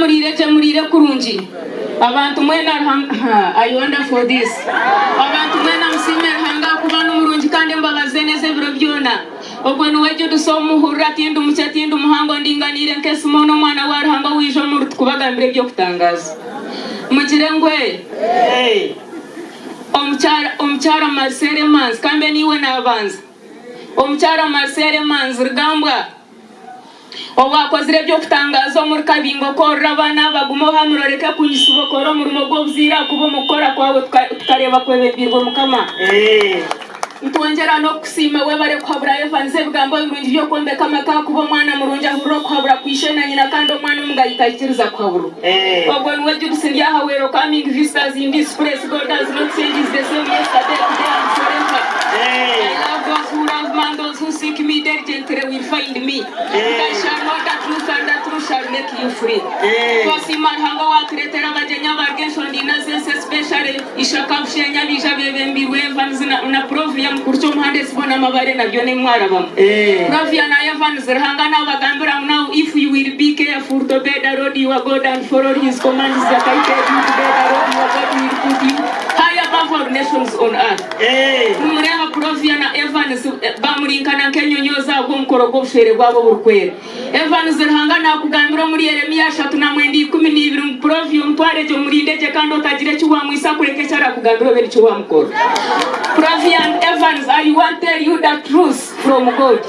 Muriire gye, muriire kurungi. Abantu mwena Ruhanga, ha, I wonder for this. Abantu mwena musiime Ruhanga ahakuba n'omurungi kandi embabazi ze n'ez'ebiro byona. Ogwo niwe Judisi ou muhurira, tindi mukye, tindi muhango, ndinganiire nk'Esimooni omwana wa Ruhanga owaija omu rutu kubagambira eby'okutangaaza. Mugire ngu ee. Omukyara, omukyara Marcelle Emanzi, kambe niiwe naabanza. Omukyara Marcelle Emanzi Rugambwa. Owaakozire eby'okutangaaza omuri Kabingo kworora abaana aba guma ohamire oreke kunyisibwa okore omurimo gw'obuzaire ahakuba omu kukora kwawe tukareeba kwebembeirwe Mukama. Nitwongyera n'okukusiima webare kuhabura Evans ebigambo birungi by'okwombeka amaka ahakuba omwana murungi ahurira okuhabura kwa ishe na nyina kandi omwana omugayi taikiriza kuhaburwa. Ogwo niwe Judith Ndyaha welcoming visitors in this place God does not change is the same yesterday, today and forever. I love those who love me and those who seek me diligently will find me. They shall know the truth and the truth shall make you free. Twasiima Ruhanga owatureetera abagyenyi abarga enshonda ina z'ensi especially Ishaka Bushenyi abaija bebembeirwe Evans na, na Provia mukuru Kyomuhanda Esibona Amabare na byona ebi mwarabamu. Provia na Evans Ruhanga nabagambira ngu now if you will be careful to obey the Lord your God and follow his commands that I tell you today the Lord your God will put you high above all nations on earth. Nimureeba Provia na Evans bamurinkana nk'enyonyoozi ahabw'omukoro gw'obushwere bwabo oburikwera. Evans Ruhanga naakugambira omuri Yeremia 3:12 ngu Provia omutware gye omurinde gye kandi otagira eki waamwitsa kureka eki arakugambira obe nikyo waamukora. Provia and Evans I want tell you the truth from God.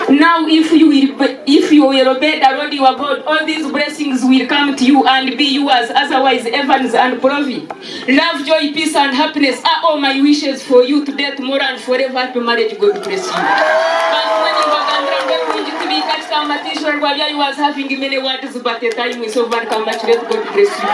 Now if you will if you will obey the Lord your God all these blessings will come to you and be yours otherwise Evans and Provi love joy peace and happiness are all my wishes for you today tomorrow and forever happy marriage God bless you. Bantu mwe nimbagambira ngu ebirungi tibiika kitamba tiishura rwabyo I was having many words but the time is over and come back late God bless you.